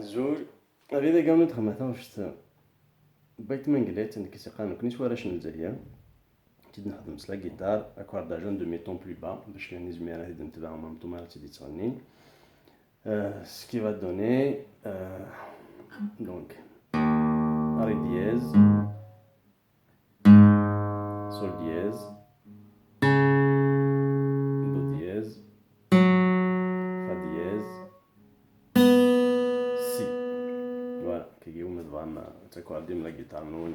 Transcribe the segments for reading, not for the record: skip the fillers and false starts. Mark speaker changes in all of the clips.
Speaker 1: زول غير كاع نتخمم واش بغيت منقلات كيسيقان كنيش وراش الجزائر تيد نخدم la guitare accordage un demi-ton plus bas باش كان نزمي راه نتبع même temps راه تيدي تغني ce qui va donner donc ré dièse, sol dièse, do dièse, fa dièse, si. Voilà, كي يوم تبغى تاكوردي من la guitare من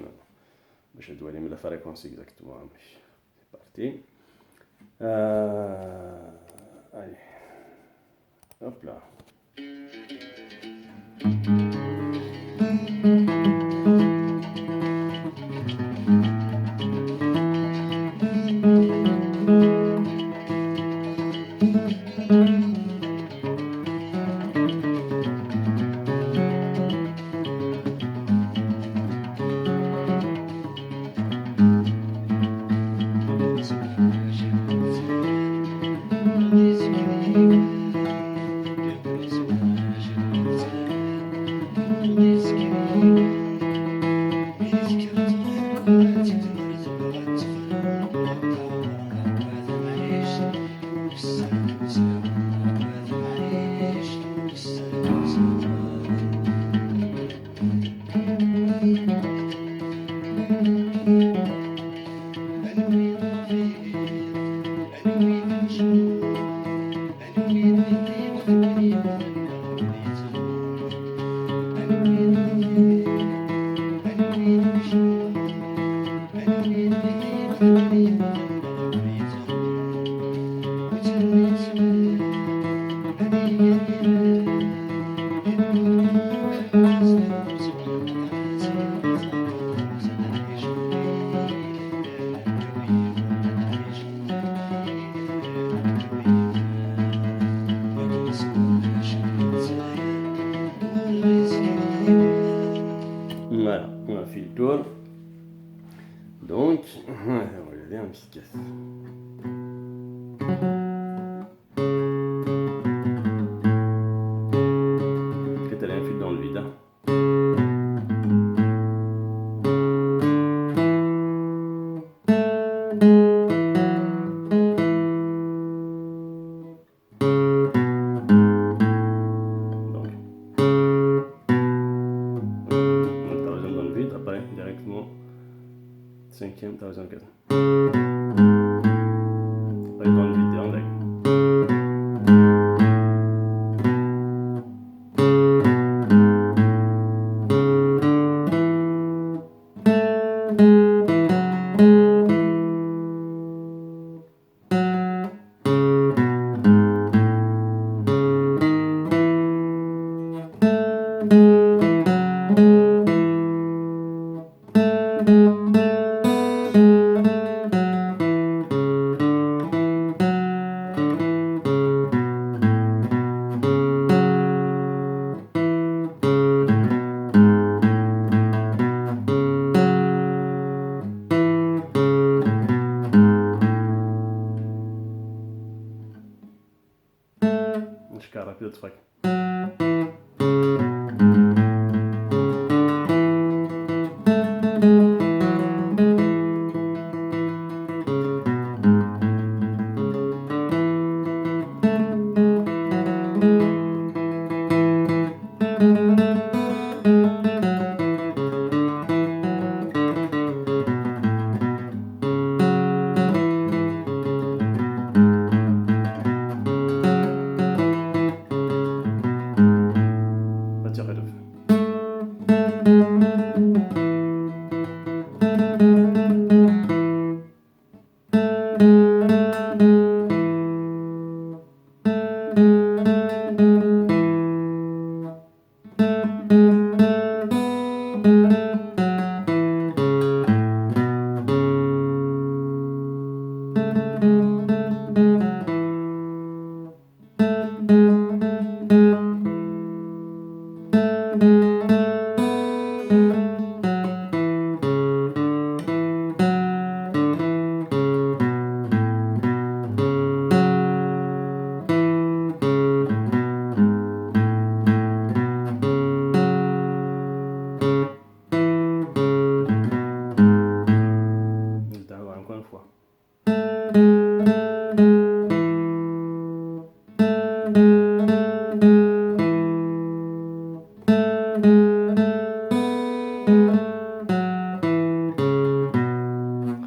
Speaker 1: باش تولي من la fréquence exactement. C'est parti. Allez. Hop là. Voilà, on a fait le tour. Donc, on va regarder un petit casse. Peut-être un fil dans le vide. Hein. Après, directement, cinquième, troisième, quatrième. Après, dans le vide direct. Rapide.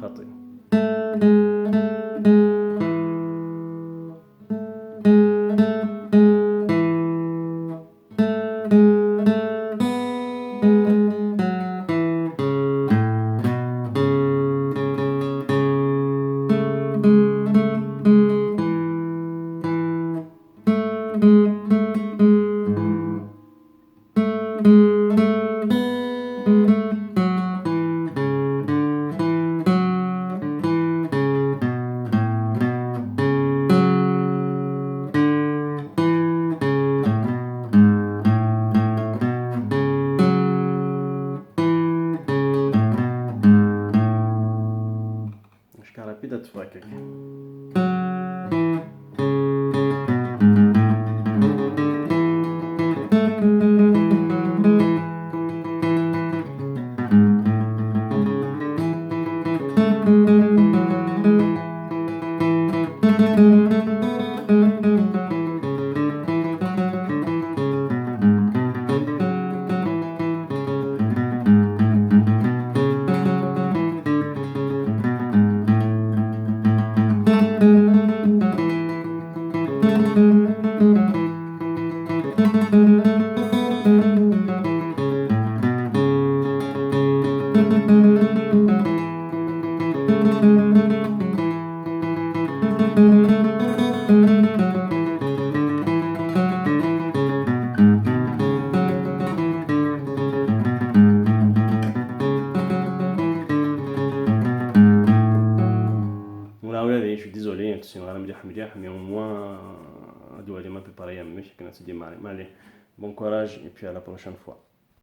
Speaker 1: خاطئ. Rapide تفاكك. Je suis désolé, c'est vraiment مليح mais au moins دوالي ما préparé مش كنا تدي. Allez, bon courage et puis à la prochaine fois.